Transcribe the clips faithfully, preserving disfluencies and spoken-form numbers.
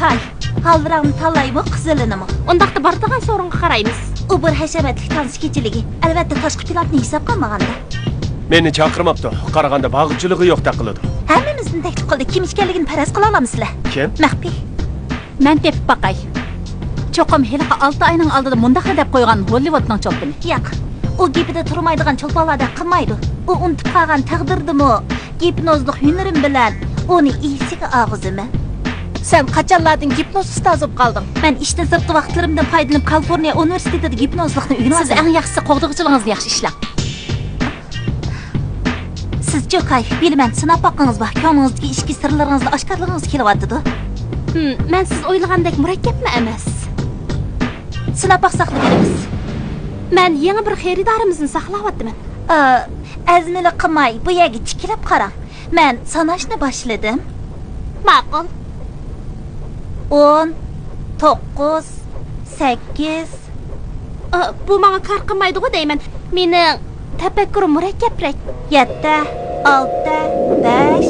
ھاي، ھالۋىراڭنى تاللايمۇ، قىزىلىنىمۇ؟ ئۇنداقتا بارىدىغان سورۇنغا قارايمىز. ئۇ بىر ھەشەمەتلىك تانسا كېچىلىكى. ئەلۋەتتە، تاشقى پىلاننى ھېسابقا ئالمىغاندا. مېنى چاقىرماپتۇ. قارىغاندا باغچىلىقى يوقتەك قىلىدۇ. ھەممىمىزنى تەكلىپ قىلدى. كىم ئىكەنلىكىنى پەرەز قىلالامسىلەر؟ كىم؟ مەخپىي. مەن تېپىپ باقاي. چوقۇم ھېلىقى ئالتە ئاينىڭ ئالدىدا مۇنداقلا دەپ قويغان ھوللىۋۇدنىڭ چولپىنى. ياق، ئۇ گېپىدە تۇرمايدىغان چولپانلاردەك قىلمايدۇ. ئۇ ئۇنتۇپ قالغان تەقدىردىمۇ گىپنوزلۇق ھۈنىرىم بىلەن ئۇنى ئېسىگە ئالغۇزىمەن. سەن قاچانلاردىن گىپنوز ئۇستازى بولۇپ قالدىڭ؟ مەن ئىشتىن سىرتقى ۋاقىتلىرىمدىن پايدىلىنىپ، كالىفورنىيە ئۇنىۋېرسىتېتىدا گىپنوزلۇقنى ئۆگىنىۋاتىمەن. سىز ئەڭ ياخشىسى قوغدىغۇچىلىقىڭىزنى ياخشى ئىشلەڭ. سىز چوكاي، بىلىمەن، سىناپ باققىڭىز بار، كۆڭلىڭىزدىكى ئىچكى سىرلىرىڭىزنى ئاشكارىلىغىڭىز كېلىۋاتىدۇ. ھىم، مەن سىز ئويلىغاندەك مۇرەككەپمۇ ئەمەس. سىناپ باقساقلا بىلىمىز. مەن يېڭى بىر خېرىدارىمىزنى ساقلاۋاتىمەن. ئا، ئەزمىلىك قىلماي، بۇ يەرگە تىكىلىپ قاراڭ. مەن ساناشنى باشلىدىم. ماقۇل. ئون، توققۇز، سەككىز. ئا، بۇ ماڭا كار قىلمايدىغۇ دەيمەن. مېنىڭ تەپەككۇرۇم مۇرەككەپرەك. يەتتە، ئالتە، بەش،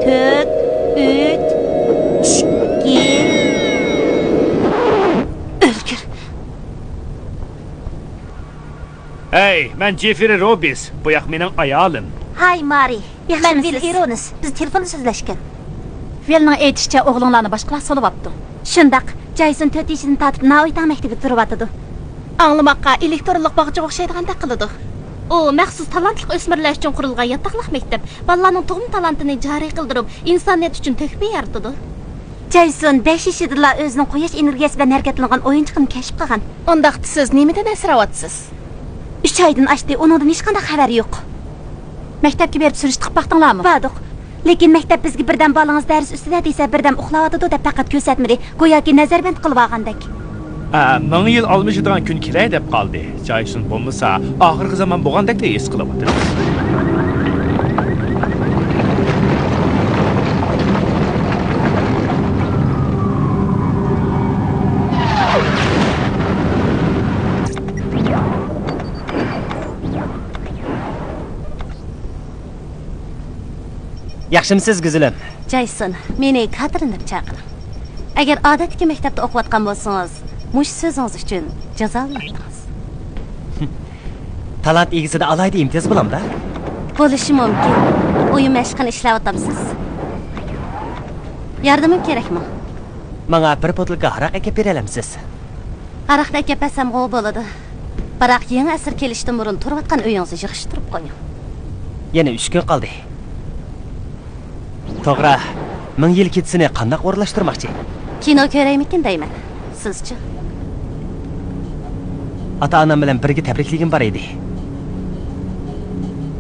تۆت، ئۈچ، ئىككى. ئۆلگۈر. ھەي، مەن جېفرى روبىس. بۇ ياق مېنىڭ ئايالىم. ھاي، مارى. مەن ۋىل ئىرونىس. بىز تېلېفوندا سۆزلەشكەن. ۋىلنىڭ ئېيتىشىچە، ئوغلۇڭلارنى باشقىلار سولىۋاپتۇ. شۇنداق. جايسون تۆت يېشىدىن تارتىپ ناۋاي تاڭ مەكتىپىدە تۇرۇۋاتىدۇ. ئاڭلىماققا ئېلېكترونلۇق باغچىغا ئوخشايدىغاندەك قىلىدۇ. ئۇ مەخسۇس تالانتلىق ئۆسمۈرلەر ئۈچۈن قۇرۇلغان ياتاقلىق مەكتەپ. بالىلارنىڭ تۇغما تالانتىنى جارى قىلدۇرۇپ، ئىنسانىيەت ئۈچۈن تۆھپە يارىتىدۇ. جايسون بەش يېشىدىلا ئۆزىنىڭ قۇياش ئېنېرگىيەسى بىلەن ھەرىكەتلىنىدىغان ئويۇنچۇقىنى كەشىپ قىلغان. ئۇنداقتا سىز نېمىدىن ئەنسىرەۋاتىسىز؟ ئۈچ ئايدىن ئاشتى، ئۇنىڭدىن ھېچقانداق خەۋەر يوق. مەكتەپكە بېرىپ سۈرۈشتە قىلىپ باقتىڭلارمۇ؟ باردۇق. لېكىن مەكتەپ بىزگە بىردەم بالىڭىز دەرس ئۈستىدە دېسە، بىردەم ئۇخلاۋاتىدۇ دەپ پەقەت كۆرسەتمىدى. گوياكى نەزەربەند قىلىۋالغاندەك. ئا، مىڭ يىل ئالمىشىدىغان كۈن كېلەي دەپ قالدى. جايسون بولمىسا، ئاخىرقى زامان بولغاندەكلا ھېس قىلىۋاتىمىز. ياخشىمسىز، گۈزىلىم؟ جايسون، مېنى كاترىن دەپ چاقىرىڭ. ئەگەر ئادەتتىكى مەكتەپتە ئوقۇۋاتقان بولسىڭىز، مۇشۇ سۆزىڭىز ئۈچۈن جازالىناتتىڭىز. تالانت ئىگىسىدە ئالاھىدە ئىمتىياز بولامدا؟ بولۇشى مۇمكىن. ئويۇن مەشىقىنى ئىشلەۋاتامسىز؟ ياردىمىم كېرەكمۇ؟ ماڭا بىر بوتۇلكا ھاراق ئەكەپ بېرەلەمسىز؟ ھاراقنى ئەكەپ بەرسەمغۇ بولىدۇ. بىراق يېڭى ئەسىر كېلىشتىن بۇرۇن تۇرۇۋاتقان ئۆيىڭىزنى يىغىشتۇرۇپ قويۇڭ. يەنە ئۈچ كۈن قالدى. توغرا، مىڭ يىل كېچىسىنى قانداق ئورۇنلاشتۇرماقچى؟ كىنو كۆرەيمىكىن دەيمەن. سىزچۇ؟ ئاتا-ئانام بىلەن بىرگە تەبرىكلىگۈم بار ئىدى.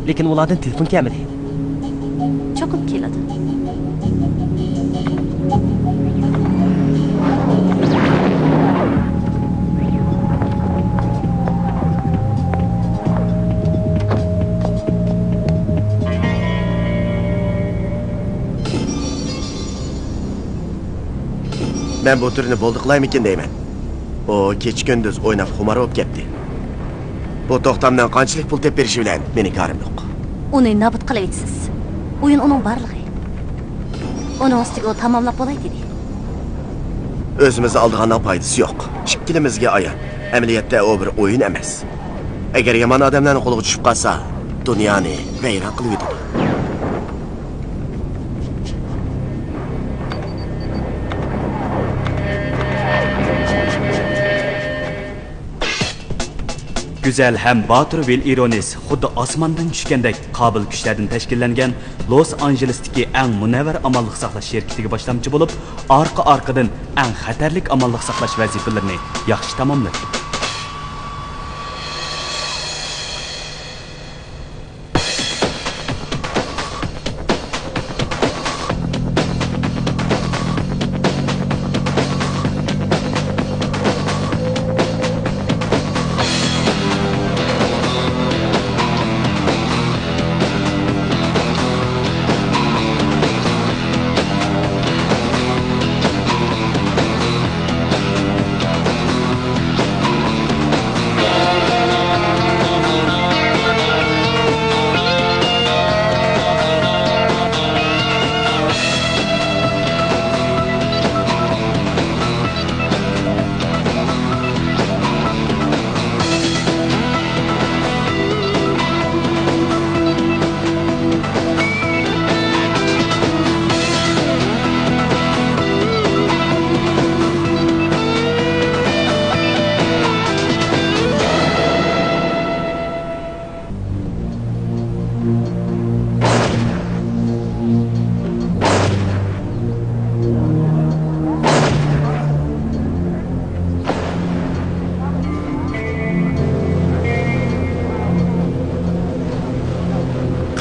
لېكىن ئۇلاردىن تېلېفون كەلمىدى. چوقۇم كېلىدۇ. مەن بۇ تۈرنى بولدى قىلايمىكىن دەيمەن. ئۇ كېچە-كۈندۈز ئويناپ خۇمار بولۇپ كەتتى. بۇ توختامنىڭ قانچىلىك پۇل تېپىپ بېرىشى بىلەن مېنىڭ كارىم يوق. ئۇنى نابۇت قىلىۋېتىسىز. ئويۇن ئۇنىڭ بارلىقى. ئۇنىڭ ئۈستىگە ئۇ تاماملاپ بولاي دېدى. ئۆزىمىزنى ئالدىغاننىڭ پايدىسى يوق. ئىككىلىمىزگە ئايان. ئەمەلىيەتتە ئۇ بىر ئويۇن ئەمەس. ئەگەر يامان ئادەملەرنىڭ قولىغا چۈشۈپ قالسا، دۇنيانى ۋەيران قىلىۋېتىدۇ. گۈزەل ھەم باتۇر ۋىل ئىرونىس خۇددى ئاسماندىن چۈشكەندەك قابىل كۈچلەردىن تەشكىللەنگەن لوس ئانژېلېستىكى ئەڭ مۇنەۋۋەر ئامانلىق ساقلاش شىركىتىگە باشلامچى بولۇپ، ئارقا-ئارقىدىن ئەڭ خەتەرلىك ئامانلىق ساقلاش ۋەزىپىلىرىنى ياخشى تاماملىدى.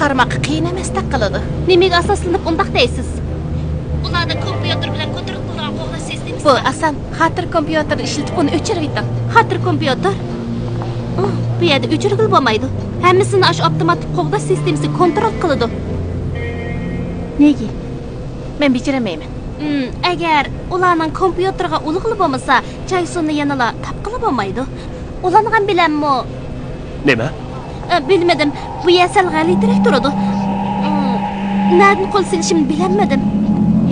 قارىماققا قىيىن ئەمەستەك قىلىدۇ. نېمىگە ئاساسلىنىپ ئۇنداق دەيسىز؟ ئۇلاردا كومپيۇتېر بىلەن كونترول قىلىدىغان قوغداش سىستېمىسى بۇ بار. ئاسان. خاتىرە كومپيۇتېرنى ئىشلىتىپ، ئۇنى ئۆچۈرۈۋېتىڭ. خاتىرە كومپيۇتېر؟ ئۇھ، بۇ يەردە ئۆچۈرگىلى بولمايدۇ. ھەممىسىنى ئاشۇ ئاپتوماتىك قوغداش سىستېمىسى كونترول قىلىدۇ. نېگى؟ مەن بېجىرەلمەيمەن. ئەگەر ئۇلارنىڭ كومپيۇتېرىغا ئۇلىغىلى بولمىسا، جايسوننى يەنىلا تاپقىلى بولمايدۇ. ئۇلانغان بىلەنمۇ؟ نېمە؟ ئە، بىلمىدىم. بۇ يەر سەل غەلىتىرەك تۇرىدۇ. ئە، نەدىن قول سېلىشىمنى بىلەلمىدىم.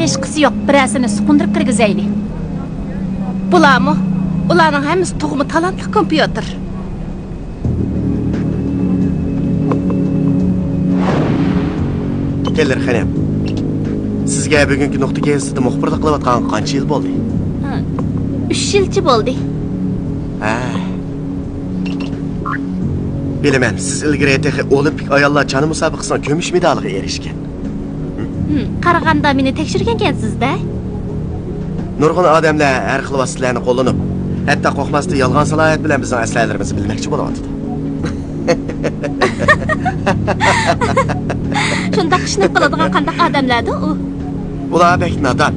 ھېچقىسى يوق، بىرەرسىنى سۇقۇندۇرۇپ كىرگۈزەيلى. بۇلارمۇ؟ ئۇلارنىڭ ھەممىسى تۇغما تالانتلىق كومپيۇتېر. تېلېر خېنىم، سىزگە بۈگۈنكى نۇقتا گېزىتىدە مۇخبىرلىق قىلىۋاتقانغا قانچە يىل بولدى؟ ھە، ئۈچ يىلچە بولدى. ھە. بىلىمەن، سىز ئىلگىرى تېخى ئولىمپىك ئاياللار چانا مۇسابىقىسىنىڭ كۈمۈش مېدالىغا ئېرىشكەن. ھىم، قارىغاندا مېنى تەكشۈرگەنكەنسىز-دە؟ نۇرغۇن ئادەملەر ھەر خىل ۋاسىتىلەرنى قوللىنىپ، ھەتتا قورقماستىن يالغان سالاھىيەت بىلەن بىزنىڭ ئەسلىھەلىرىمىزنى بىلمەكچى بولۇۋاتىدۇ. شۇنداق ئىشنى قىلىدىغان قانداق ئادەملەردۇ ئۇ؟ ئۇلار بەك نادان.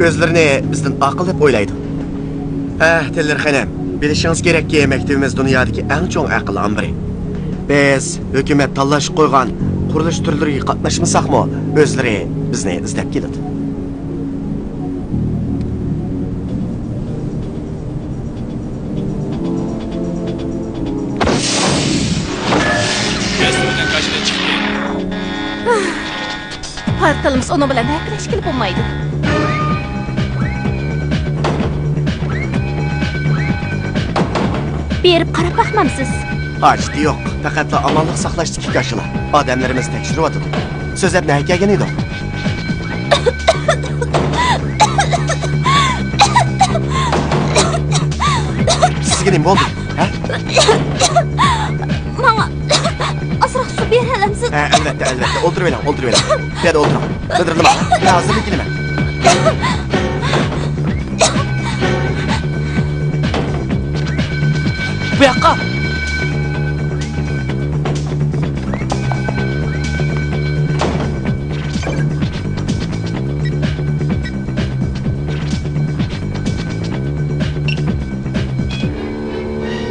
ئۆزلىرىنى بىزدىن ئاقىل دەپ ئويلايدۇ. ھە، تېلېر خېنىم، بىلىشىڭىز كېرەككى، مەكتىۋىمىز دۇنيادىكى ئەڭ چوڭ ئەقىل ئامبىرى. بىز ھۆكۈمەت تاللاشقا قويغان قۇرۇلۇش تۈرلىرىگە قاتناشمىساقمۇ، ئۆزلىرى بىزنى ئىزدەپ كېلىدۇ. پارتلىمىس ئۇنىڭ بىلەن ھەپىلەشكىلى بولمايدۇ. بېرىپ قاراپ باقمامسىز؟ ھاجىتى يوق. پەقەتلا ئامانلىق ساقلاشتىكى كاشىلا. ئادەملىرىمىز تەكشۈرۈۋاتىدۇ. سۆزلەپ نەگە كەلگەن ئىدۇق؟ سىزگە نېمە بولدى؟ ھە؟ ماڭا ئازراق سۇ بېرەلەمسىز؟ ھە، ئەلۋەتتە، ئەلۋەتتە. ئولتۇرۇۋېلىڭ، ئولتۇرۇۋېلىڭ. بۇ يەردە ئولتۇرۇڭ. مىدىرلىماڭ. مەن ھازىرلا كېلىمەن. بۇ ياققا.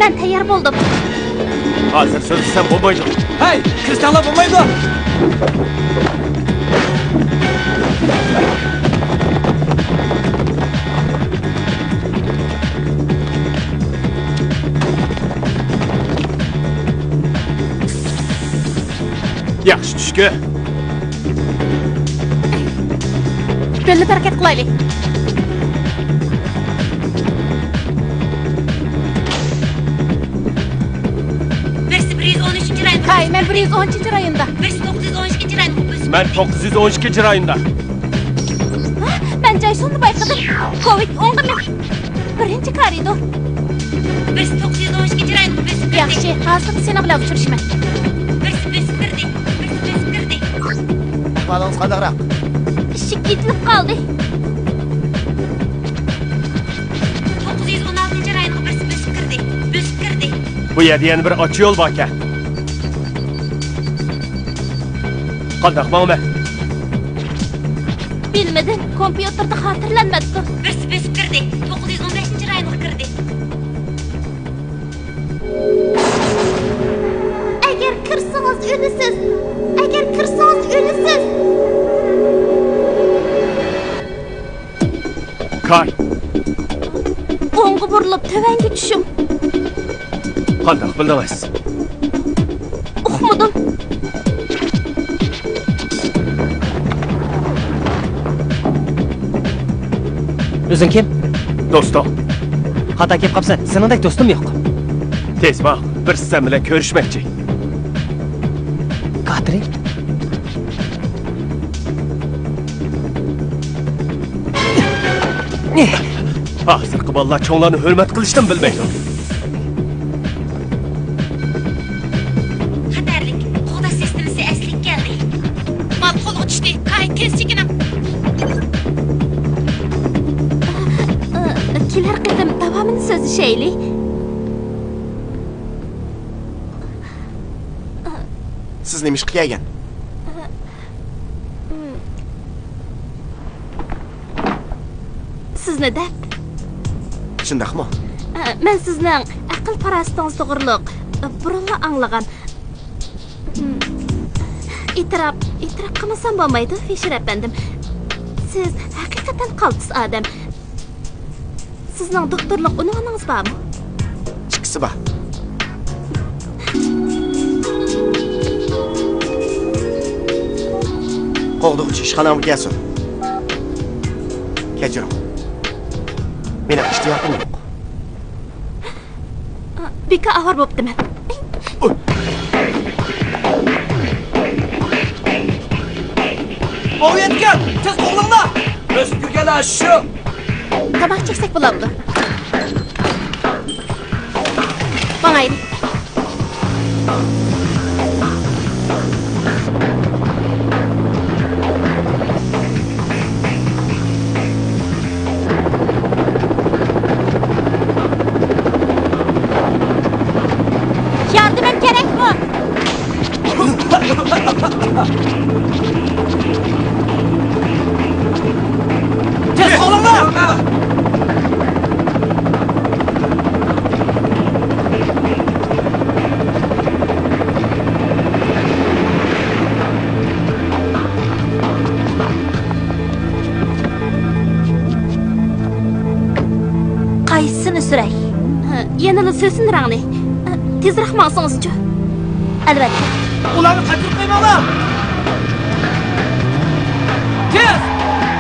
مەن تەييار بولدۇم. ھازىر سۆزلىسەم بولمايدۇ. ھەي، كىرسەڭلار بولمايدۇ. ياخشى چۈشكۈ. بىللە ھەرىكەت قىلايلى. بىرسى بىر يۈز ئون ئۈچىنچى رايون. ھاي، مەن بىر يۈز ئون ئۈچىنچى رايوندا. بىرسى توققۇز يۈز ئون ئىككىنچى رايون. مەن توققۇز يۈز ئون ئىككىنچى رايوندا. ھە؟ مەن جايسوننى بايقىدىم. كوۋىد ئونغا مەن بىرىنچى كارىدور. بىرسى توققۇز يۈز ئون ئىككىنچى رايونغا بۆسۈپ كىردى. ياخشى، ھازىرلا سېنىڭ بىلەن ئۇچرىشىمەن. بىرسى بۆسۈپ كىردى. بىرسى بۆسۈپ كىردى. ئەھۋالىڭىز قانداقراق؟ ئىشىك يېتىلىپ قالدى. توققۇز يۈز ئون ئالتىنچى رايونغا بىرسى بۆسۈپ كىردى. بۆسۈپ كىردى. بۇ يەردە يەنە بىر ئاچا يول باركەن. قانداق ماڭىمەن؟ بىلمىدىم، كومپيۇتېردا خاتىرىلەنمەپتۇ. بىرسى بۆسۈپ كىردى. توققۇز يۈز ئون بەشىنچى رايونغا كىردى. ئەگەر كىرسىڭىز ئۆلىسىز. ئەگەر كىرسىڭىز ئۆلىسىز. كاي. ئوڭغا بۇرۇلۇپ تۆۋەنگە چۈشۈڭ. قانداق بىلدىڭىز؟ ئۇقمىدىم. ئۆزۈڭ كىم؟ دوستۇم. خاتا كېلىپ قاپسەن. سېنىڭدەك دوستۇم يوق. تېز بار. بىرسى سەن بىلەن كۆرۈشمەكچى. كاترى؟ ھازىرقى بالىلار چوڭلارنى ھۆرمەت قىلىشنىمۇ بىلمەيدۇ. خەتەرلىك. قوغداش سىستېمىسى ئەسلىگە كەلدى. مال قولغا چۈشتى. كاي، تېز چېكىنىڭ. كېلەر قېتىم داۋامىنى سۆزلىشەيلى. سىز نېمە ئىشقا كەلگەن؟ سىزنى دەپ. شۇنداقمۇ؟ مەن سىزنىڭ ئەقىل-پاراسىتىڭىز توغرۇلۇق بۇرۇنلا ئاڭلىغان. ئېتىراپ، ئېتىراپ قىلمىسام بولمايدۇ، فىشېر ئەپەندىم. سىز ھەقىقەتەن قالتىس ئادەم. سىزنىڭ دوكتورلۇق ئۇنۋانىڭىز بارمۇ؟ ئىككىسى بار. قوغدىغۇچى ئىشخانامغا كەلسۇن. كەچۈرۈڭ. مېنىڭ ئىشتىياقىم يوق. بىكار ئاۋارە بوپتىمەن. ئوۋ يەتكەن! تېز قوغلىڭلار! ئۆسۈپ كىرگەنلەر شۇ! تاماق چەكسەك بولامدۇ؟ ماڭايلى. ياردىمىم كېرەكمۇ؟ تېز قولۇڭنى! قايسىسىنى سۈرەي؟ يەنىلا سۆسۈن رەڭنى. تېزرەك ماڭسىڭىزچۇ؟ ئەلۋەتتە. ئۇلارنى قاچۇرۇپ قويماڭلار! تېز!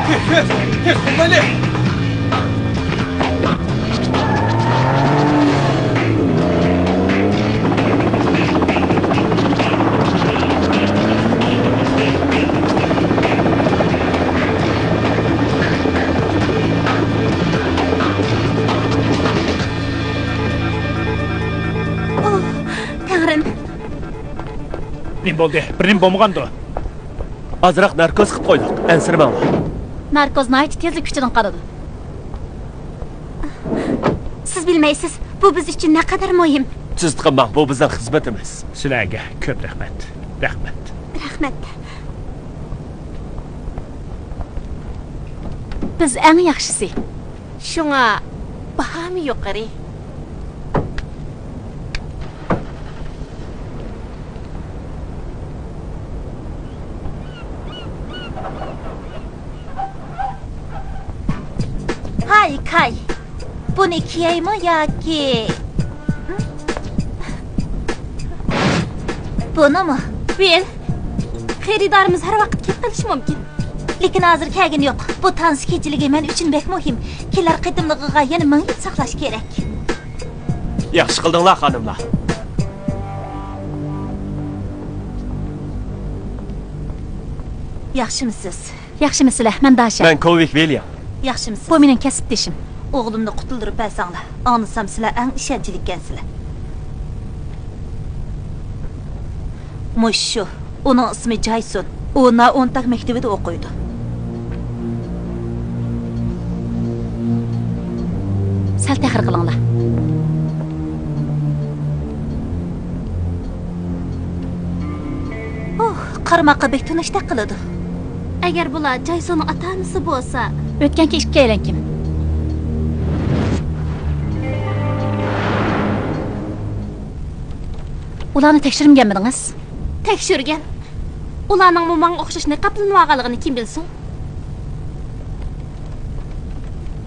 تېز، تېز، تېز، قوغلايلى! ئوھ، تەڭرىم. نېمە بولدى؟ بىر نېمە بولمىغاندۇ؟ ئازراق ناركوز قىلىپ قويدۇق، ئەنسىرىمەڭلار. ناركوز ناھايىتى تېزلا كۈچىدىن قالىدۇ. سىز بىلمەيسىز، بۇ بىز ئۈچۈن نەقەدەر مۇھىم. تۈزۈت قىلماڭ، بۇ بىزنىڭ خىزمىتىمىز. سىلەرگە كۆپ رەھمەت. رەھمەت. رەھمەت. بىز ئەڭ ياخشىسى. شۇڭا باھامۇ يۇقىرى. ھاي، كاي. بۇنى كىيەيمۇ ياكى؟ بۇنىمۇ؟ ۋىل، خېرىدارىمىز ھەر ۋاقىت كېلىپ قېلىشى مۇمكىن. لېكىن ھازىر كەلگىنى يوق. بۇ تانسا كېچىلىكى مەن ئۈچۈن بەك مۇھىم. كېلەر قېتىملىقىغا يەنە مىڭ يىل ساقلاش كېرەك. ياخشى قىلدىڭلار، خانىملار. ياخشىمۇسىز؟ ياخشىمۇسىلەر؟ مەن داشا. مەن كوۋىك ۋىليام. ياخشىمۇسىز؟ بۇ مېنىڭ كەسىپدىشىم. ئوغلۇمنى قۇتۇلدۇرۇپ بەرسەڭلار. ئاڭلىسام، سىلەر ئەڭ ئىشەنچلىككەنسىلەر. مۇشۇ. ئۇنىڭ ئىسمى جايسون. ئۇ نائونتاك مەكتىۋىدە ئوقۇيدۇ. سەل تەخىر قىلىڭلار. ئوھ، قارىماققا بەك تونۇشتەك قىلىدۇ. ئەگەر بۇلار جايسوننىڭ ئاتا-ئانىسى بولسا. ئۆتكەنكى ئىككىيلەن كىم؟ ئۇلارنى تەكشۈرمىگەنمىدىڭىز؟ تەكشۈرگەن. ئۇلارنىڭمۇ ماڭا ئوخشاش نىقابلىنىۋالغانلىقىنى كىم بىلسۇن؟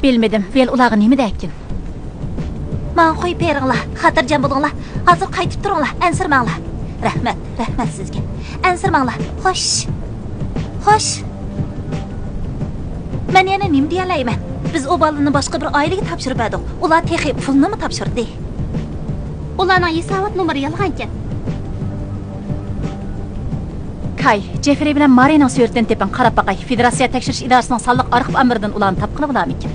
بىلمىدىم، ۋىل ئۇلارغا نېمە دەيدىكىن؟ ماڭا قويۇپ بېرىڭلار، خاتىرجەم بولۇڭلار. ھازىر قايتىپ تۇرۇڭلار، ئەنسىرىمەڭلار. رەھمەت، رەھمەت سىزگە. ئەنسىرىمەڭلار. خوش. خوش. مەن يەنە نېمە دېيەلەيمەن؟ بىز ئۇ بالىنى باشقا بىر ئائىلىگە تاپشۇرۇپ بەردۇق. ئۇلار تېخى پۇلنىمۇ تاپشۇردى. ئۇلارنىڭ ھېسابات نومۇرى يالغانكەن. كاي، جېفرى بىلەن مارىنىڭ سۈرىتىنى تېپىڭ، قاراپ باقاي، فېدېراتسىيە تەكشۈرۈش ئىدارىسىنىڭ سانلىق ئارخىپ ئامبىرىدىن ئۇلارنى تاپقىلى بولارمىكىن؟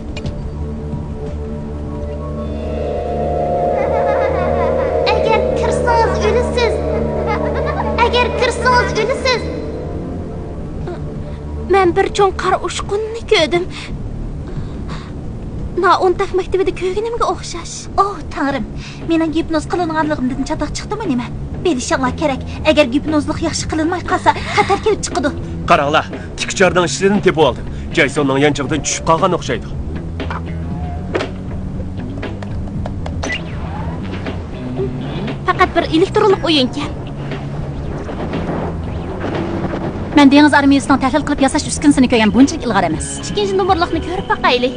ئەگەر كىرسىڭىز ئۆلىسىز. ئەگەر كىرسىڭىز ئۆلىسىز. مەن بىر چوڭ قارا ئۇچقۇننى كۆردۈم. نائونتاك مەكتىۋىدە كۆرگىنىمگە ئوخشاش. ئوھ، تەڭرىم، مېنىڭ گىپنوز قىلىنغانلىقىمدىن چاتاق چىقتىمۇ نېمە؟ بىلىشىڭلار كېرەك، ئەگەر گىپنوزلۇق ياخشى قىلىنماي قالسا، خەتەر كېلىپ چىقىدۇ. قاراڭلار، تىكىچارنىڭ ئىچىدىن تېپىۋالدىم. جايسوننىڭ يانچۇقىدىن چۈشۈپ قالغان ئوخشايدۇ. پەقەت بىر ئېلېكترونلۇق ئويۇنكەن. مەن دېڭىز ئارمىيىسىنىڭ تەھلىل قىلىپ ياساش ئۈسكۈنىسىنى كۆرگەن، بۇنچىلىك ئىلغار ئەمەس. ئىككىنچى نومۇرلۇقنى كۆرۈپ باقايلى.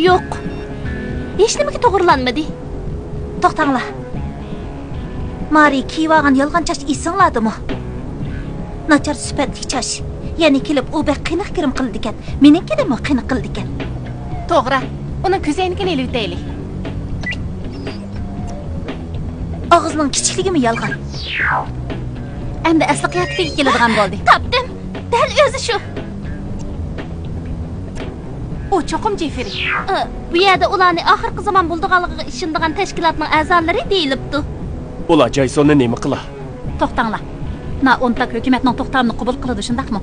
يوق. ھېچنېمىگە توغرىلانمىدى. توختاڭلار. مارى كىيىۋالغان يالغان چاچ ئېسىڭلاردىمۇ؟ ناچار سۈپەتلىك چاچ. يەنە كېلىپ ئۇ بەك قېنىق گىرىم قىلىدىكەن. مېنىڭكىدىنمۇ قېنىق قىلىدىكەن. توغرا. ئۇنىڭ كۆزەينىكىنى ئېلىۋېتەيلى. ئاغزىنىڭ كىچىكلىكىمۇ يالغان. ئەمدى ئەسلى قىياپىتىگە كېلىدىغان بولدى. تاپتىم. دەل ئۆزى شۇ. ئۇ چوقۇم جېفرى. ئى، بۇ يەردە ئۇلارنى ئاخىرقى زامان بولىدىغانلىقىغا ئىشىنىدىغان تەشكىلاتنىڭ ئەزالىرى دېيىلىپتۇ. ئۇلار جايسوننى نېمە قىلا؟ توختاڭلار. نائونتاك ھۆكۈمەتنىڭ توختامىنى قوبۇل قىلىدۇ، شۇنداقمۇ؟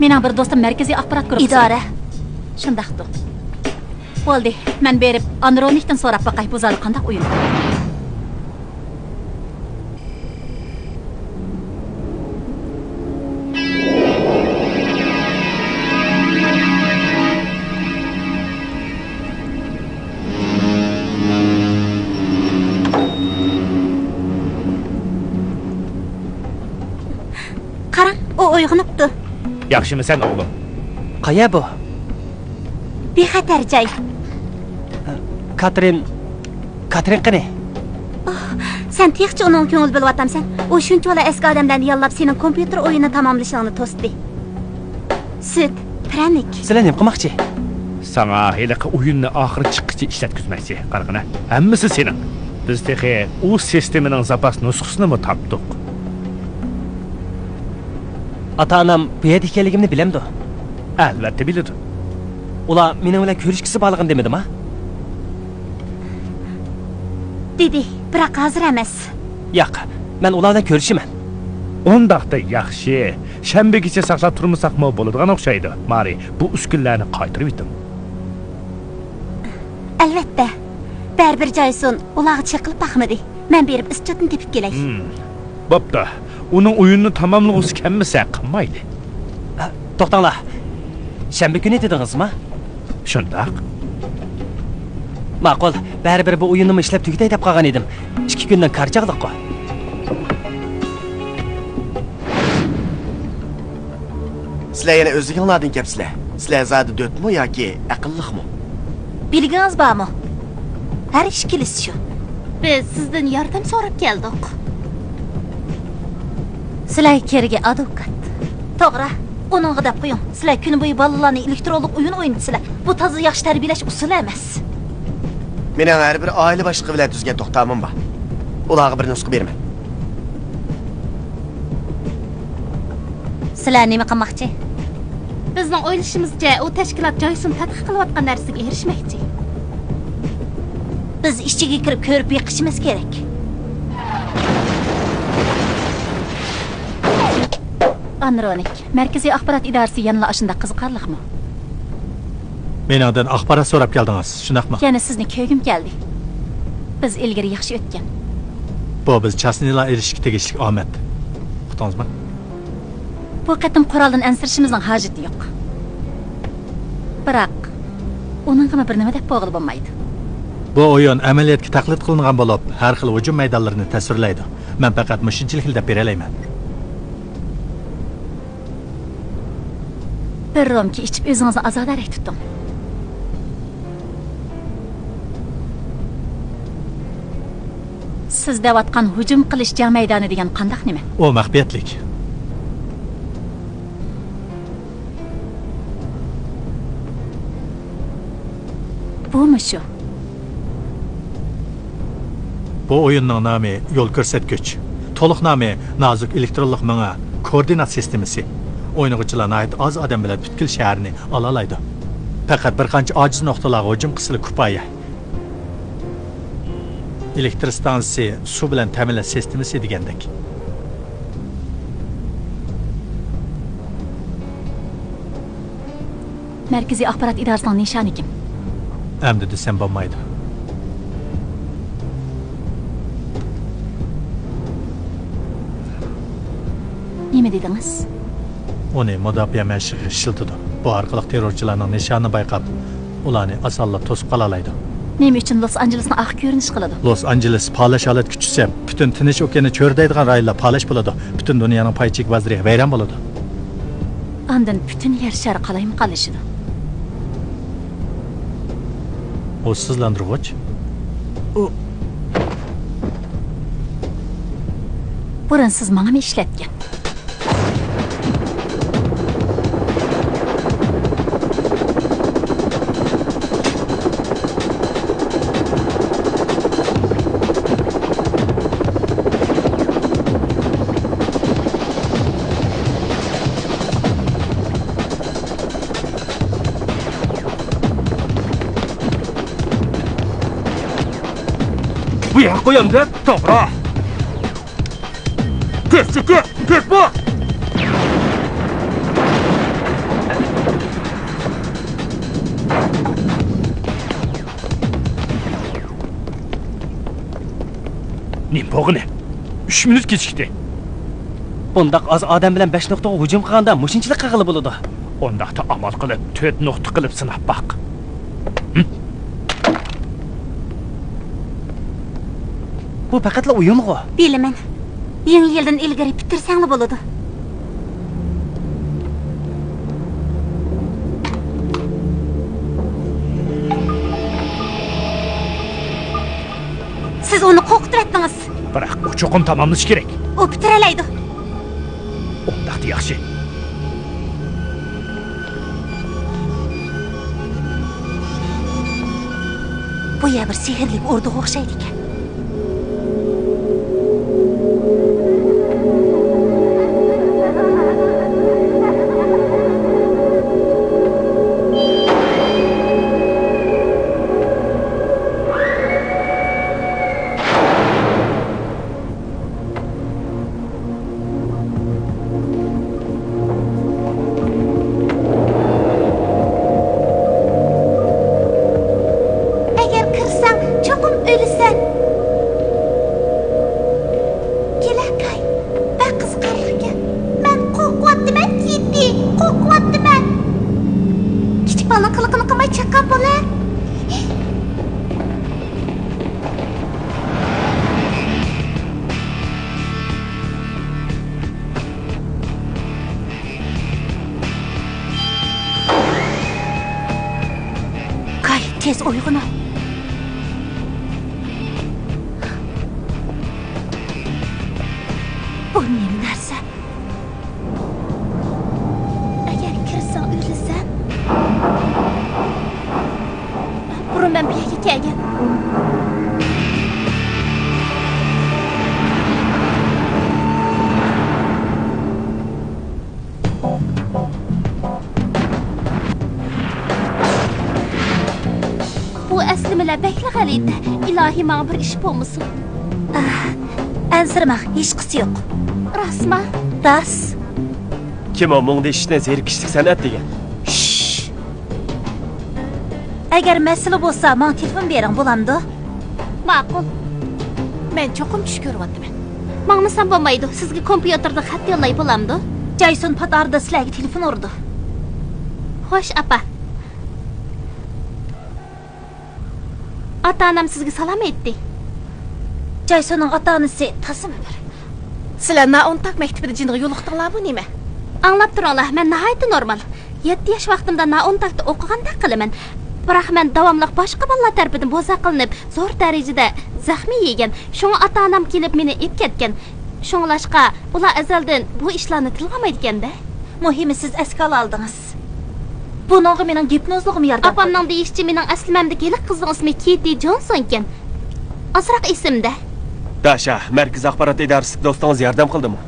مېنىڭ بىر دوستۇم مەركىزىي ئاخبارات گۇرۇپپىسى. ئىدارە. شۇنداقتۇ. بولدى، مەن بېرىپ ئاندرونىكتىن سوراپ باقاي، بۇ زادى قانداق ئويۇن؟ قاراڭ، ئۇ ئويغىنىپتۇ. ياخشىمۇسەن، ئوغلۇم؟ قايە بۇ؟ بىخەتەر جاي. كاترىن، كاترىن قېنى؟ ئوھ، سەن تېخىچە ئۇنىڭغا كۆڭۈل بۆلۈۋاتامسەن؟ ئۇ شۇنچىۋالا ئەسكى ئادەملەرنى ياللاپ، سېنىڭ كومپيۇتېر ئويۇنىنى تاماملىشىڭنى توستى. سۈت، پىرەنىك. سىلەر نېمە قىلماقچى؟ ساڭا ھېلىقى ئويۇننى ئاخىرى چىققىچە ئىشلەتكۈزمەكچى. قارىغىنا، ھەممىسى سېنىڭ. بىز تېخى ئۇ سىستېمىنىڭ زاپاس نۇسخىسىنىمۇ تاپتۇق. ئاتا-ئانام بۇ يەردە ئىكەنلىكىمنى بىلەمدۇ؟ ئەلۋەتتە بىلىدۇ. ئۇلار مېنىڭ بىلەن كۆرۈشكۈسى بارلىقىنى دېمىدىما؟ دېدى، بىراق ھازىر ئەمەس. ياق، مەن ئۇلار بىلەن كۆرۈشىمەن. ئۇنداقتا ياخشى. شەنبىگىچە ساقلاپ تۇرمىساقمۇ بولىدىغان ئوخشايدۇ. مارى، بۇ ئۈسكۈنىلەرنى قايتۇرۇۋېتىڭ. ئەلۋەتتە. بەرىبىر جايسون ئۇلارغا چېقىلىپ باقمىدى. مەن بېرىپ ئىسچوتنى تېپىپ كېلەي. ھىم. بوپتۇ. ئۇنىڭ ئويۇنىنى تاماملىغۇسى كەلمىسە قىلمايلى. ئە، توختاڭلار. شەنبە كۈنى دېدىڭىزما؟ شۇنداق. ماقۇل. بەرىبىر بۇ ئويۇننىمۇ ئىشلەپ تۈگىتەي دەپ قالغان ئىدىم. ئىككى كۈندىن كار چاغلىققۇ. سىلەر يەنە ئۆزلۈكۈڭلاردىن كەپسىلەر. سىلەر زادى دۆتمۇ ياكى ئەقىللىقمۇ؟ بىلگىڭىز بارمۇ؟ ھەر ئىش كېلىشى شۇ. بىز سىزدىن ياردەم سوراپ كەلدۇق. سىلەرگە كېرىكى ئادۋوكات. توغرا، ئۇنىڭغا دەپ قويۇڭ. سىلەر كۈنى بويى بالىلارنى ئېلېكترونلۇق ئويۇن ئوينىتىسىلەر. بۇ تازا ياخشى تەربىيەلەش ئۇسۇلى ئەمەس. مېنىڭ ھەر بىر ئائىلە باشلىقى بىلەن تۈزگەن توختامىم بار. ئۇلارغا بىر نۇسخا بېرىمەن. سىلەر نېمە قىلماقچى؟ بىزنىڭ ئويلىشىمىزچە، ئۇ تەشكىلات جايسون تەتقىق قىلىۋاتقان نەرسىگە ئېرىشمەكچى. بىز ئىچىگە كىرىپ كۆرۈپ بېقىشىمىز كېرەك. ئاندرونىك، مەركىزىي ئاخبارات ئىدارىسى يەنىلا ئاشۇنداق قىزىقارلىقمۇ؟ مېنىڭدىن ئاخبارات سوراپ كەلدىڭىز، شۇنداقمۇ؟ يەنە سىزنى كۆرگۈم كەلدى. بىز ئىلگىرى ياخشى ئۆتكەن. بۇ بىز چاسنىلا ئېرىشىشكە تېگىشلىك ئامەت. ئۇقتىڭىزمۇ؟ بۇ قېتىم قورالدىن ئەنسىرىشىمىزنىڭ ھاجىتى يوق. بىراق، ئۇنىڭغىمۇ بىر نېمە دەپ بولغىلى بولمايدۇ. بۇ ئويۇن ئەمەلىيەتكە تەقلىد قىلىنغان بولۇپ، ھەر خىل ھۇجۇم مەيدانلىرىنى تەسۋىرلەيدۇ. مەن پەقەت مۇشۇنچىلىكلا دەپ بېرەلەيمەن. بىر رومكا ئىچىپ ئۆزىڭىزنى ئازادىرەك تۇتۇڭ. سىز دەۋاتقان ھۇجۇم قىلىش جەڭ مەيدانى دېگەن قانداق نېمە؟ ئۇ مەخپىيەتلىك. بۇمۇ شۇ. بۇ ئويۇننىڭ نامى يول كۆرسەتكۈچ. تولۇق نامى نازۇك ئېلېكترونلۇق مېڭە كوئوردىنات سىستېمىسى. ئوينىغۇچىلار ناھايىتى ئاز ئادەم بىلەن پۈتكۈل شەھەرنى ئالالايدۇ. پەقەت بىر قانچە ئاجىز نۇقتىلارغا ھۇجۇم قىلسىلا كۇپايە. ئېلېكتر ئىستانسىسى، سۇ بىلەن تەمىنلەش سىستېمىسى دېگەندەك. مەركىزىي ئاخبارات ئىدارىسىنىڭ نىشانى كىم؟ ئەمدى دېسەم بولمايدۇ. نېمە دېدىڭىز؟ ئۇنى مۇداپىئە مەشىقى ئىشلىتىدۇ. بۇ ئارقىلىق تېررورچىلارنىڭ نىشانىنى بايقاپ، ئۇلارنى ئاسانلا توسۇپ قالالايدۇ. نېمە ئۈچۈن لوس ئانژېلېسنى ئاق كۆرۈنۈش قىلىدۇ؟ لوس ئانژېلېس پالەچ ھالەتكە چۈشسە، پۈتۈن تىنچ ئوكيانى چۆرىدەيدىغان رايونلار پالەچ بولىدۇ. پۈتۈن دۇنيانىڭ پاي چېكى بازىرى ۋەيران بولىدۇ. ئاندىن پۈتۈن يەر شارى قالايمىقانلىشىدۇ. ئۇ سىزلاندۇرغۇچ. ئۇ بۇرۇن سىز ماڭىمۇ ئىشلەتكەن. بۇ يەرگە قويامدۇ؟ توغرا. تېز چېكىل، تېز بول! نېمە بولغىنى؟ ئۈچ مىنۇت كېچىكتى. بۇنداق ئاز ئادەم بىلەن بەش نۇقتىغا ھۇجۇم قىلغاندا مۇشۇنچىلىك قىلغىلى بولىدۇ. ئۇنداقتا ئامال قىلىپ تۆت نۇقتا قىلىپ سىناپ باق. بۇ پەقەتلا ئويۇنغۇ. بىلىمەن. يېڭى يىلدىن ئىلگىرى پۈتتۈرسەڭلا بولىدۇ. سىز ئۇنى قورقۇتۇۋەتتىڭىز. بىراق ئۇ چوقۇم تاماملىشى كېرەك. ئۇ پۈتتۈرەلەيدۇ. ئۇنداقتا ياخشى. بۇ يەر بىر سېھىرلىك ئوردىغا ئوخشايدىكەن. ئەگەر كىرسەڭ، چوقۇم ئۆلىسەن. كېلە، كاي، بەك قىزىقارلىقكەن. مەن قورقۇۋاتىمەن، كىتتى، قورقۇۋاتىمەن. كىچىك بالىنىڭ قىلىقىنى قىلماي چاققان بولە. كاي، تېز ئويغىنىڭ. بۇ نېمە نەرسە؟ ئەگەر كىرسەڭ ئۆلىسەن. بۇرۇن مەن بۇ يەرگە كەلگەن. بۇ ئەسلىمىلەر بەكلا غەلىتە. ئىلاھىي، ماڭا بىر ئىش بولمىسۇن. ئەنسىرىمەڭ، ھېچقىسى يوق. راستما؟ راست. كىم ئۇ مۇڭدىشىشنى زېرىكىشلىك سەنئەت دېگەن؟ شش! ئەگەر مەسىلە بولسا، ماڭا تېلېفون بېرىڭ، بولامدۇ؟ ماقۇل. مەن چوقۇم چۈش كۆرۈۋاتىمەن. ماڭمىسام بولمايدۇ، سىزگە كومپيۇتېردىن خەت يوللاي، بولامدۇ؟ جايسون پات ئارىدا سىلەرگە تېلېفون ئۇرىدۇ. خوش، ئاپا. ئاتا-ئانام سىزگە سالام ئېيتتى. جايسوننىڭ ئاتا-ئانىسى تازىمۇ بىر. سىلەر نائونتاك مەكتىپىدە جىنغا يولۇقتۇڭلارمۇ نېمە؟ ئاڭلاپ تۇرۇڭلار، مەن ناھايىتى نورمال. يەتتە ياش ۋاقتىمدا نائونتاكتا ئوقۇغاندەك قىلىمەن. بىراق مەن داۋاملىق باشقا بالىلار تەرىپىدىن بوزەك قىلىنىپ، زور دەرىجىدە زەخمى يېگەن. شۇڭا ئاتا-ئانام كېلىپ مېنى ئېلىپ كەتكەن. شۇڭلاشقا ئۇلار ئەزەلدىن بۇ ئىشلارنى تىلغا ئالمايدىكەن-دە. مۇھىمى سىز ئەسكە ئالالىدىڭىز. بۇنىڭغا مېنىڭ گىپنوزلۇقۇم ياردەم قىلدى. ئاپامنىڭ دېيىشىچە، مېنىڭ ئەسلىمەمدىكى ھېلىقى قىزنىڭ ئىسمى كىتى جونسون ئىكەن. ئازراق ئېسىمدە. داشا، مەركىزىي ئاخبارات ئىدارىسىدىكى دوستىڭىز ياردەم قىلدىمۇ؟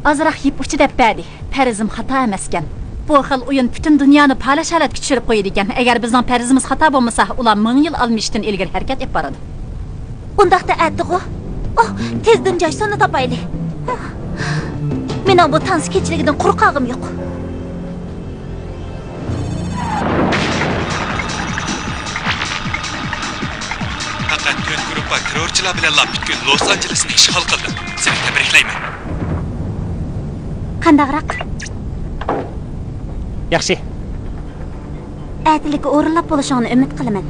ئازراق يىپ ئۇچى دەپ بەردى. پەرىزىم خاتا ئەمەسكەن. بۇ خىل ئويۇن پۈتۈن دۇنيانى پالەچ ھالەتكە چۈشۈرۈپ قويىدىكەن. ئەگەر بىزنىڭ پەرىزىمىز خاتا بولمىسا، ئۇلار مىڭ يىل ئالمىشىشتىن ئىلگىرى ھەرىكەت ئېلىپ بارىدۇ. ئۇنداقتا ئەتىغۇ؟ ئوھ، تېزدىن جايسوننى تاپايلى. مېنىڭ بۇ تانسا كېچىلىكىدىن قۇرۇق قالغۇم يوق. پەقەت تۆت گۇرۇپپا تېررورچىلار بىلەنلا پۈتكۈل لوس ئانژېلېسنى ئىشغال قىلدىم. سېنى تەبرىكلەيمەن. قانداقراق؟ ياخشى. ئەتىلىككە ئورۇنلاپ بولۇشۇڭنى ئۈمىد قىلىمەن.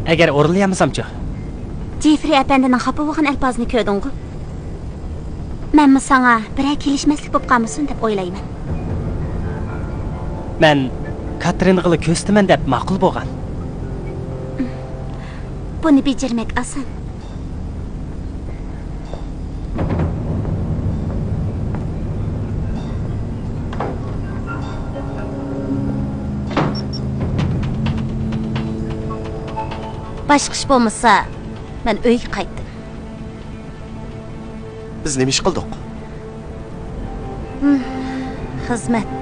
ئەگەر ئورۇنلىيالمىسامچۇ؟ جېفرى ئەپەندىنىڭ خاپا بولغان ئەلپازىنى كۆردۈڭغۇ؟ مەنمۇ ساڭا بىرەر كېلىشمەسلىك بولۇپ قالمىسۇن دەپ ئويلايمەن. مەن كاترىنغىلا كۆرسىتىمەن دەپ ماقۇل بولغان. بۇنى بېجىرمەك ئاسان. باشقا ئىش بولمىسا، مەن ئۆيگە قايتتىم. بىز نېمە ئىش قىلدۇق؟ ھىم، خىزمەت.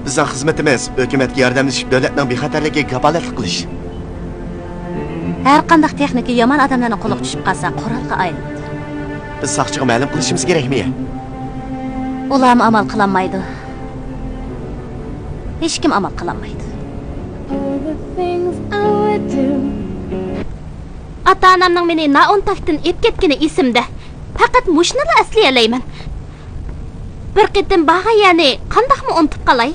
بىزنىڭ خىزمىتىمىز ھۆكۈمەتكە ياردەملىشىپ، دۆلەتنىڭ بىخەتەرلىكىگە كاپالەتلىك قىلىش. ھەر قانداق تېخنىكا يامان ئادەملەرنىڭ قولىغا چۈشۈپ قالسا، قورالغا ئايلىنىدۇ. بىز ساقچىغا مەلۇم قىلىشىمىز كېرەكمۇ يا؟ ئۇلارمۇ ئامال قىلالمايدۇ. ھېچكىم ئامال قىلالمايدۇ. ئاتا-ئانامنىڭ مېنى نائونتاكتىن ئېلىپ كەتكىنى ئېسىمدە. پەقەت مۇشۇنىلا ئەسلىيەلەيمەن. بىر قېتىم بارغان يەرنى قانداقمۇ ئۇنتۇپ قالاي؟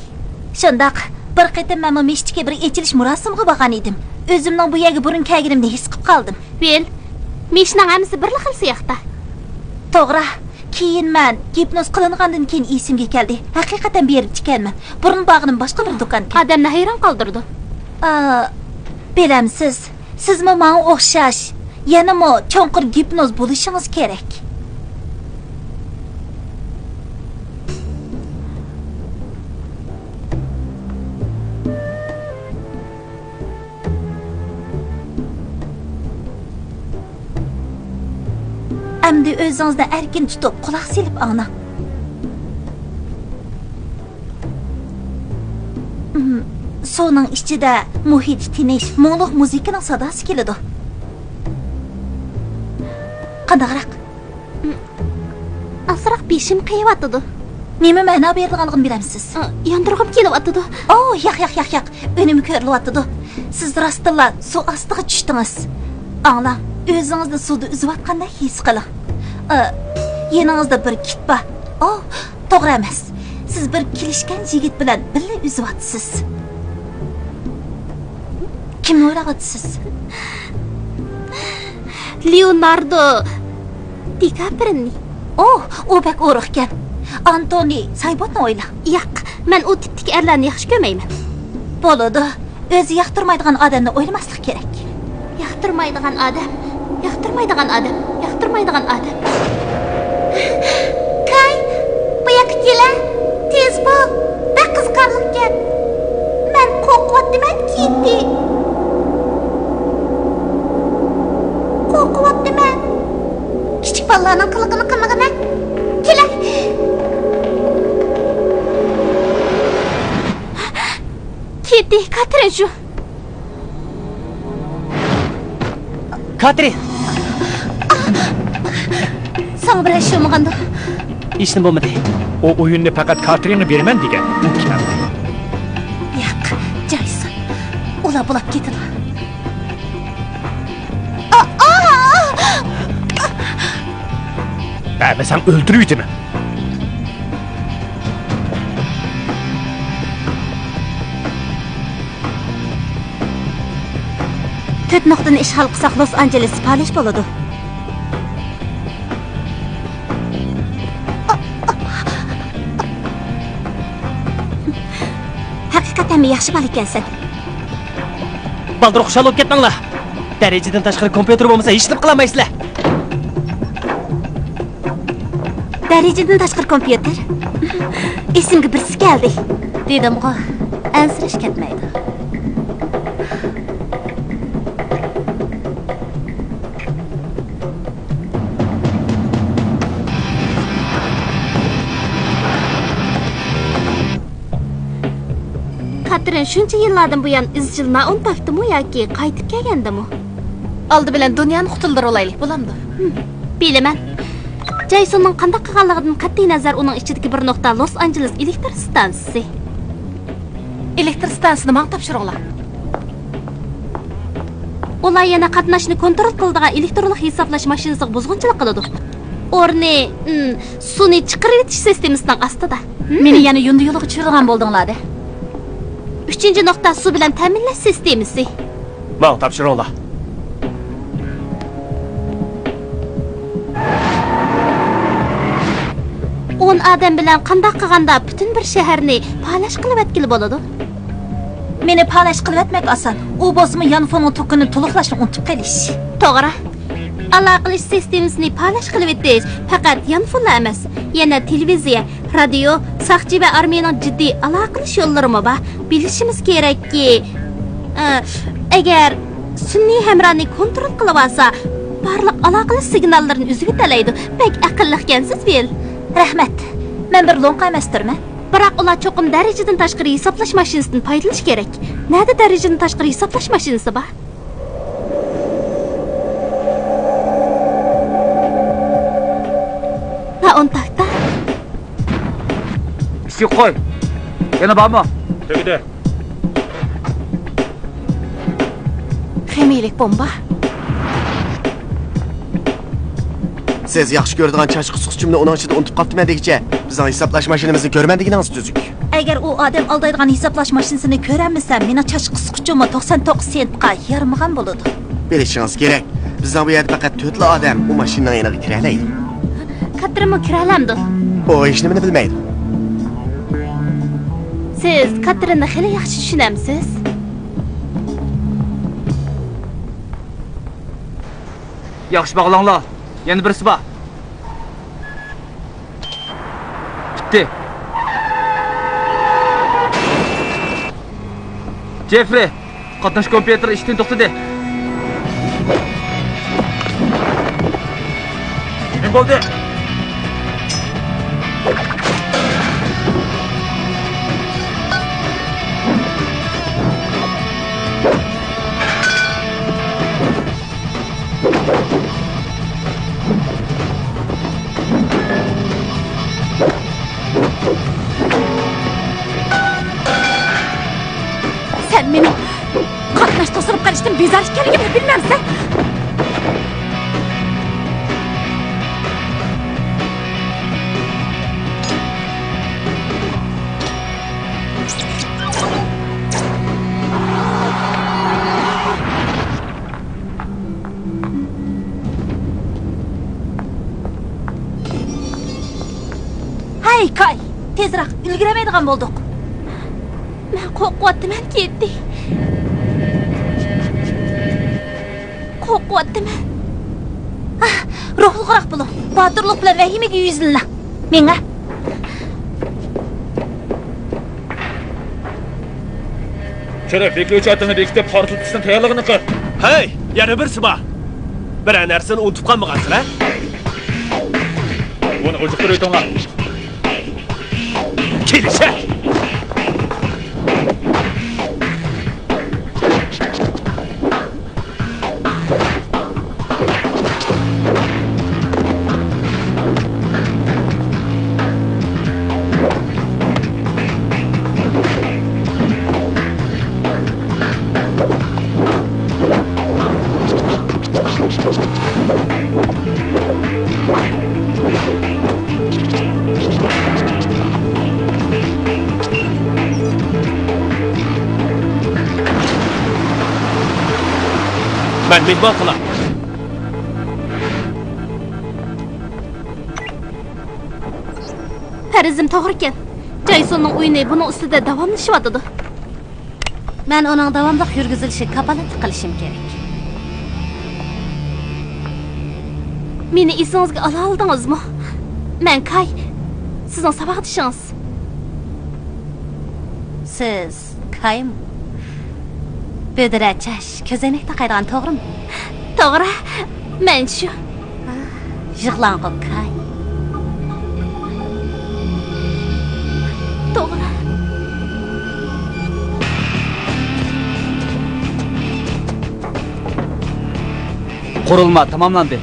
شۇنداق، بىر قېتىم مەنمۇ مىشتىكى بىر ئېچىلىش مۇراسىمىغا بارغان ئىدىم. ئۆزۈمنىڭ بۇ يەرگە بۇرۇن كەلگىنىمنى ھېس قىلىپ قالدىم. بىل، مىشنىڭ ھەممىسى بىرلا خىل سىياقتا. توغرا، كېيىن مەن گىپنوز قىلىنغاندىن كېيىن ئېسىمگە كەلدى. ھەقىقەتەن بېرىپتىكەنمەن. بۇرۇن بارغىنىم باشقا بىر دۇكانكەن. ئادەمنى ھەيران قالدۇرىدۇ. ئا، بىلەمسىز، سىزمۇ ماڭا ئوخشاش، يەنىمۇ چوڭقۇر گىپنوز بولۇشىڭىز كېرەك. ئەمدى ئۆزىڭىزنى ئەركىن تۇتۇپ، قۇلاق سېلىپ ئاڭلاڭ. ئىم، سۇنىڭ ئىچىدە مۇھىتى تىنچ، مۇڭلۇق مۇزىكىنىڭ ساداسى كېلىدۇ. قانداقراق؟ ئىم، ئازراق بېشىم قېيىۋاتىدۇ. نېمە مەنا بېرىدىغانلىقىنى بىلەمسىز؟ ئا، ياندۇرغۇم كېلىۋاتىدۇ. ئو، ياق، ياق، ياق، ياق. ئۈنۈمى كۆرۈلۈۋاتىدۇ. سىز راستتىنلا سۇ ئاستىغا چۈشتىڭىز. ئاڭلاڭ، ئۆزىڭىزنى سۇدا ئۈزۈۋاتقاندەك ھېس قىلىڭ. ئا، يېنىڭىزدا بىر كىت بار. ئو، توغرا ئەمەس. سىز بىر كېلىشكەن يىگىت بىلەن بىللە ئۈزۈۋاتىسىز. كىمنى ئويلاۋاتىسىز؟ لېئوناردو دىكاپرىنى. ئو، ئۇ بەك ئورۇقكەن. ئانتونى سايبوتنى ئويلاڭ. ياق، مەن ئۇ تىپتىكى ئەرلەرنى ياخشى كۆرمەيمەن. بولىدۇ. ئۆزى ياقتۇرمايدىغان ئادەمنى ئويلىماسلىق كېرەك. ياقتۇرمايدىغان ئادەم، ياقتۇرمايدىغان ئادەم، ياقتۇرمايدىغان ئادەم. كاي، بۇ ياققا كېلە، تېز بول، بەك قىزىقارلىقكەن. مەن قورقۇۋاتىمەن، كىتتى. قورقۇۋاتىمەن. كىچىك بالىلارنىڭ قىلىقىنى قىلمىغىنە. كېلە. كىتتى، كاترىن شۇ. كاترىن! ساڭا بىرەر ئىش بولمىغاندۇ؟ ھېچنېمە بولمىدى. ئۇ ئويۇننى پەقەت كاترىنغا بېرىمەن دېگەن. ئۇ كەلدى. ياق، جايسون. ئۇلار بولاپ كېتىدۇ. ئا، ئا! بەرمىسەڭ ئۆلتۈرۈۋېتىمەن. تۆت نۇقتىنى ئىشغال قىلساق، لوس ئانژېلېس پالەچ بولىدۇ. ھەقىقەتەنمۇ ياخشى بالا ئىكەنسەن. بالدۇر خۇشال بولۇپ كەتمەڭلار. دەرىجىدىن تاشقىرى كومپيۇتېر بولمىسا، ھېچنېمە قىلالمايسىلەر. دەرىجىدىن تاشقىرى كومپيۇتېر؟ ئېسىمگە بىرسى كەلدى. دېدىمغۇ، ئەنسىرەش كەتمەيدۇ. كاترىن شۇنچە يىللاردىن بۇيان ئىزچىل نائونتاكتىمۇ ياكى قايتىپ كەلگەندىمۇ؟ ئالدى بىلەن دۇنيانى قۇتۇلدۇرۇۋالايلى، بولامدۇ؟ ھىم، بىلىمەن. جايسوننىڭ قانداق قىلغانلىقىدىن قەتئىينەزەر، ئۇنىڭ ئىچىدىكى بىر نۇقتا لوس ئانژېلېس ئېلېكتر ستانسىسى. ئېلېكتر ستانسىسىنى ماڭا تاپشۇرۇڭلار. ئۇلار يەنە قاتناشنى كونترول قىلىدىغان ئېلېكترونلۇق ھېسابلاش ماشىنىسىغا بۇزغۇنچىلىق قىلىدۇ. ئورنى، ئىم، سۇنى چىقىرىۋېتىش سىستېمىسىنىڭ ئاستىدا. ھىم. مېنى يەنە يۇندى يولىغا چۈشۈرىدىغان بولدۇڭلار-دە. ئۈچىنچى نۇقتا، سۇ بىلەن تەمىنلەش سىستېمىسى. ماڭا تاپشۇرۇڭلار. ئون ئادەم بىلەن قانداق قىلغاندا پۈتۈن بىر شەھەرنى پالەچ قىلىۋەتكىلى بولىدۇ؟ مېنى پالەچ قىلىۋەتمەك ئاسان. ئۇ بولسىمۇ يانفوننىڭ توكىنى تولۇقلاشنى ئۇنتۇپ قېلىش. توغرا. ئالاقىلىشىش سىستېمىسىنى پالەچ قىلىۋېتىش پەقەت يانفونلا ئەمەس، يەنە تېلېۋىزىيە، رادىيو، ساقچى ۋە ئارمىيەنىڭ جىددىي ئالاقىلىشىش يوللىرىمۇ بار. بىلىشىمىز كېرەككى، ئە، ئەگەر سۈنئىي ھەمراھنى كونترول قىلىۋالسا، بارلىق ئالاقىلىشىش سىگناللىرىنى ئۈزۈۋېتەلەيدۇ. بەك ئەقىللىقكەنسىز، بىل. رەھمەت. مەن بىر لوڭقا ئەمەستۇرمەن. بىراق ئۇلار چوقۇم دەرىجىدىن تاشقىرى ھېسابلاش ماشىنىسىدىن پايدىلىنىشى كېرەك. نەدە دەرىجىدىن تاشقىرى ھېسابلاش ماشىنىسى بار؟ ۋە ئون تاكتا. ئىشىك قوي. يەنە بارمۇ؟ تۈگىدى. خىمىيىلىك بومبا. سىز ياخشى كۆرىدىغان چاچ قىسقۇچۇمنى ئۇنىڭ ئىچىدە ئۇنتۇپ قاپتىمەن دېگۈچە، بىزنىڭ ھېسابلاش ماشىنىمىزنى كۆرىمەن دېگىنىڭىز تۈزۈك. ئەگەر ئۇ ئادەم ئالدايدىغان ھېسابلاش ماشىنىسىنى كۆرەلمىسەم، مېنىڭ چاچ قىسقۇچۇممۇ توقسان توققۇز سېنتقا يارىمىغان بولىدۇ. بىلىشىڭىز كېرەك، بىزنىڭ بۇ يەردە پەقەت تۆتلا ئادەم ئۇ ماشىنىنىڭ يېنىغا كىرەلەيدۇ. كاتېرىنمۇ كىرەلەمدۇ؟ ئۇ ھېچنېمىنى بىلمەيدۇ. سىز كاتېرىننى خېلى ياخشى چۈشىنەمسىز؟ ياخشى باغلاڭلار. يەنە بىرسى بار. پۈتتى. جېفرى، قاتناش كومپيۇتېرى ئىشتىن توختىدى. نېمە بولدى؟ سەن مېنىڭ قاتناش توسۇلۇپ قېلىشتىن بىزار ئىكەنلىكىمنى بىلمەمسەن؟ ھەي، كاي! تېزراق، ئۈلگۈرەلمەيدىغان بولدۇق. مەن قورقۇۋاتىمەن، كېتتى. قورقۇۋاتىمەن. ئاھ، روھلۇقراق بولۇڭ. باتۇرلۇق بىلەن ۋەھىمىگە يۈزلىنىڭ. مېڭە. چۈرۈپ، بېكىۋېچى ئاتىڭنى بېكىتىپ، پارتلىتىشنىڭ تەييارلىقىنى قىل. ھەي، يەنە بىرسى بار. بىرەر نەرسىنى ئۇنتۇپ قالمىغانسىلەر؟ بۇنى ئوجۇقتۇرۇۋېتىڭلار. كېلىشە! مەن مېھمان قىلاي. پەرىزىم توغرىكەن. جايسوننىڭ ئويۇنى بۇنىڭ ئۈستىدە داۋاملىشىۋاتىدۇ. مەن ئۇنىڭ داۋاملىق يۈرگۈزۈلۈشىگە كاپالەتلىك قىلىشىم كېرەك. مېنى ئېسىڭىزگە ئالالىدىڭىزمۇ؟ مەن كاي، سىزنىڭ ساۋاقدىشىڭىز. سىز كايمۇ؟ بۈدرە چاچ، كۆزەينەك تاقايدىغان، توغرىمۇ؟ توغرا، مەن شۇ. يىغلاڭغۇ كاي. توغرا. قۇرۇلما تاماملاندى.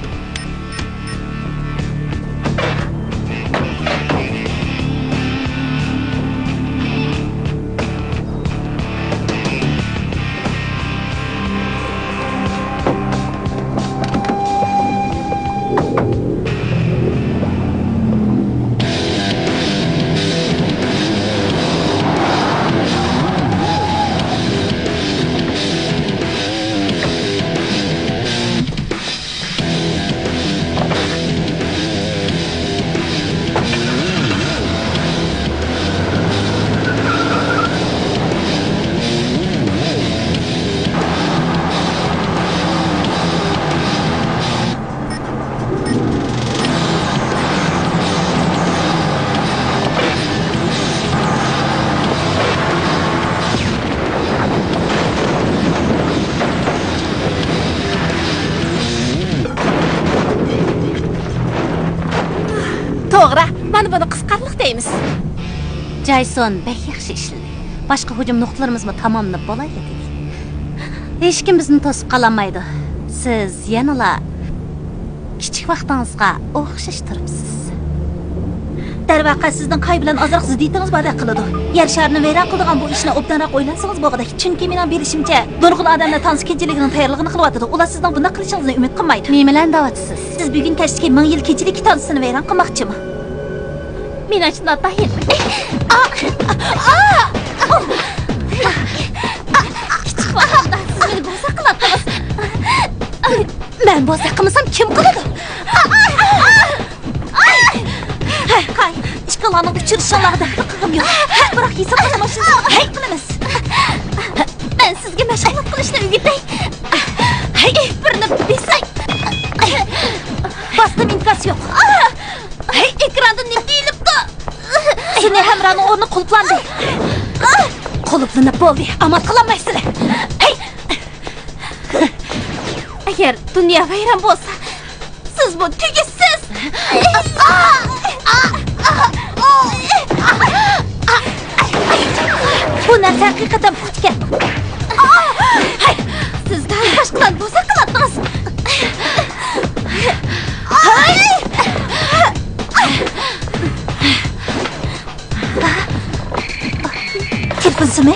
توغرا، مانا بۇنى قىزىقارلىق دەيمىز. جايسون بەك ياخشى ئىشلىدى. باشقا ھۇجۇم نۇقتىلىرىمىزمۇ تاماملىنىپ بولايلى دېدى. ھېچكىم بىزنى توسۇپ قالالمايدۇ. سىز يەنىلا كىچىك ۋاقتىڭىزغا ئوخشاش تۇرۇپسىز. دەرۋەقە، سىزنىڭ كاي بىلەن ئازراق زىددىيىتىڭىز باردەك قىلىدۇ. يەر شارىنى ۋەيران قىلىدىغان بۇ ئىشنى ئوبدانراق ئويلانسىڭىز بولغۇدەك. چۈنكى مېنىڭ بىلىشىمچە، نۇرغۇن ئادەملەر تانسا كېچىلىكىنىڭ تەييارلىقىنى قىلىۋاتىدۇ. ئۇلار سىزنىڭ بۇنداق قىلىشىڭىزنى ئۈمىد قىلمايدۇ. نېمىلەرنى دەۋاتىسىز؟ سىز بۈگۈن كەچتىكى مىڭ يىل كېچىلىكى تانسىسىنى ۋەيران قىلماقچىمۇ؟ مېنىڭچە ناتايىن. كىچىك ۋاقىتتا سىز مېنى بوزەك قىلاتتىڭىز. مەن بوزەك قىلمىسام، كىم قىلىدۇ؟ ھەي، قاي، ئىككىڭلارنىڭ ئۇچرىشىشىڭلارغا دەخلى قىلغۇم يوق. بىراق ھېسابلىما ماشىنىسىغا ھەي قىلىمىز. مەن سىزگە مەشغۇلات قىلىشنى ئۆگىتەي. ھەي، بىرنى بېسەي. باستىم، ئىنكاس يوق. ھەي، ئېكراندا نېمە دېيىلىپتۇ؟ سۈنئىي ھەمراھنىڭ ئورنى قۇلۇپلاندى. قۇلۇپلىنىپ بولدى، ئامال قىلالمايسىلەر. ھەي! ئەگەر دۇنيا ۋەيران بولسا، سىزمۇ تۈگىسىز. بۇ نەرسە ھەقىقەتەن پۇختا ئىكەن. سىز باشقىلارنى بوزەك قىلاتتىڭىز. تېلېفون سىمى.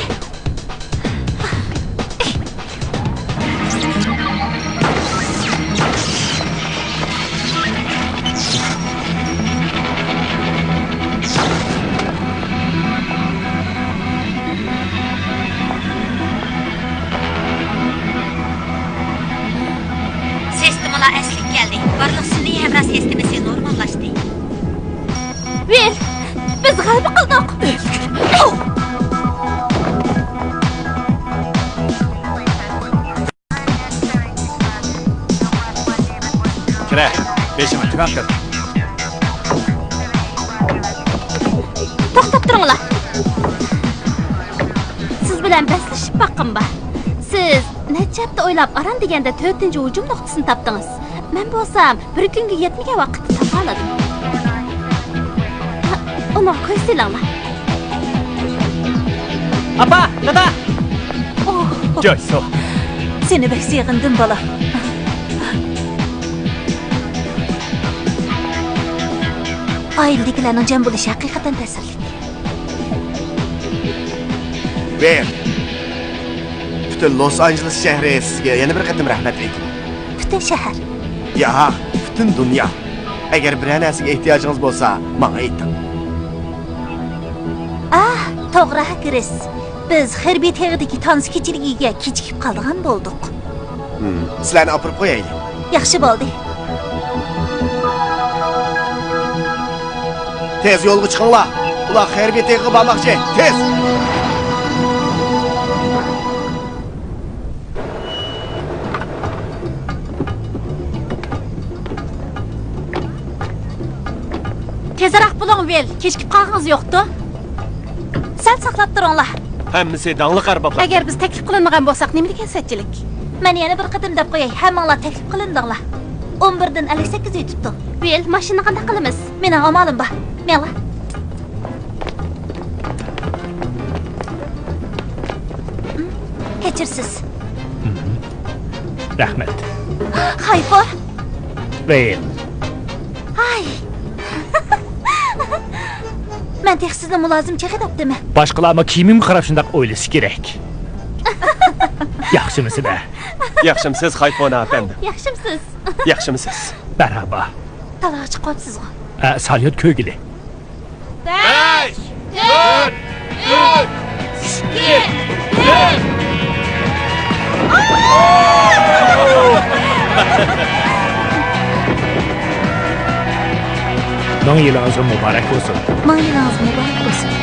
سىستېمىلار ئەسلىگە كەلدى. بارلىق سۈنئىي ھەمراھ سىستېمىسى نورماللاشتى. ۋىل، بىز غەلىبە قىلدۇق! كىرە، بېشىڭنى تۆۋەن قىل. توختاپ تۇرۇڭلار. سىز بىلەن بەسلىشىپ باققۇم بار. سىز نەچچە ھەپتە ئويلاپ، ئاران دېگەندە تۆتىنچى ھۇجۇم نۇقتىسىنى تاپتىڭىز. مەن بولسام بىر كۈنگە يەتمىگەن ۋاقىتتا تاپالىدىم. ئۇنىڭغا كۆز سېلىڭلار. ئاپا، دادا! ئوھ. جايسۇ. سېنى بەك سېغىندىم، بالام. ئائىلىدىكىلەرنىڭ جەم بولۇشى ھەقىقەتەن تەسىرلىك. ۋېن، پۈتۈن لوس ئانژېلېس شەھىرى سىزگە يەنە بىر قېتىم رەھمەت ئېيتىدۇ. پۈتۈن شەھەر؟ ياق، پۈتۈن دۇنيا. ئەگەر بىرەر نەرسىگە ئېھتىياجىڭىز بولسا، ماڭا ئېيتىڭ. ئاھ، توغرا، كرىس. بىز خېربىي تېغىدىكى تانسا كېچىلىكىگە كېچىكىپ قالىدىغان بولدۇق. ھىم، سىلەرنى ئاپىرىپ قويايلى. ياخشى بولدى. تېز يولغا چىقىڭلار. ئۇلار خېربىي تېغىغا بارماقچى. تېز! تېزراق بولۇڭ، ۋىل. كېچىكىپ قالغىڭىز يوقتۇ؟ سەل ساقلاپ تۇرۇڭلار. ھەممىسى داڭلىق ئەربابلار. ئەگەر بىز تەكلىپ قىلىنمىغان بولساق، نېمە دېگەن سەتچىلىك؟ مەن يەنە بىر قېتىم دەپ قوياي، ھەممىڭلار تەكلىپ قىلىندىڭلار. ئون بىردىن ئەللىك سەككىز ئۆتۈپتۇ. ۋىل، ماشىنىنى قانداق قىلىمىز؟ مېنىڭ ئامالىم بار. مېڭىڭلار. كەچۈرسىز. رەھمەت. خايفۇ. ۋىل. ھاي. مەن تېخى سىزنى مۇلازىم چېغى دەپتىمەن. باشقىلارمۇ كىيىمىمگە قاراپ شۇنداق ئويلىشى كېرەك. ياخشىمۇسىلەر؟ ياخشىمۇسىز، خايفۇنا ئەپەندى؟ ياخشىمۇسىز؟ ياخشىمۇسىز؟ مەرھابا. تالاغا چىقىۋاپسىزغۇ؟ ئە، ساليوت كۆرگىلى. بەش، تۆت، ئۈچ، ئىككى، بىر. مىڭ يىلىڭىزغا مۇبارەك بولسۇن. مىڭ يىلىڭىز مۇبارەك بولسۇن.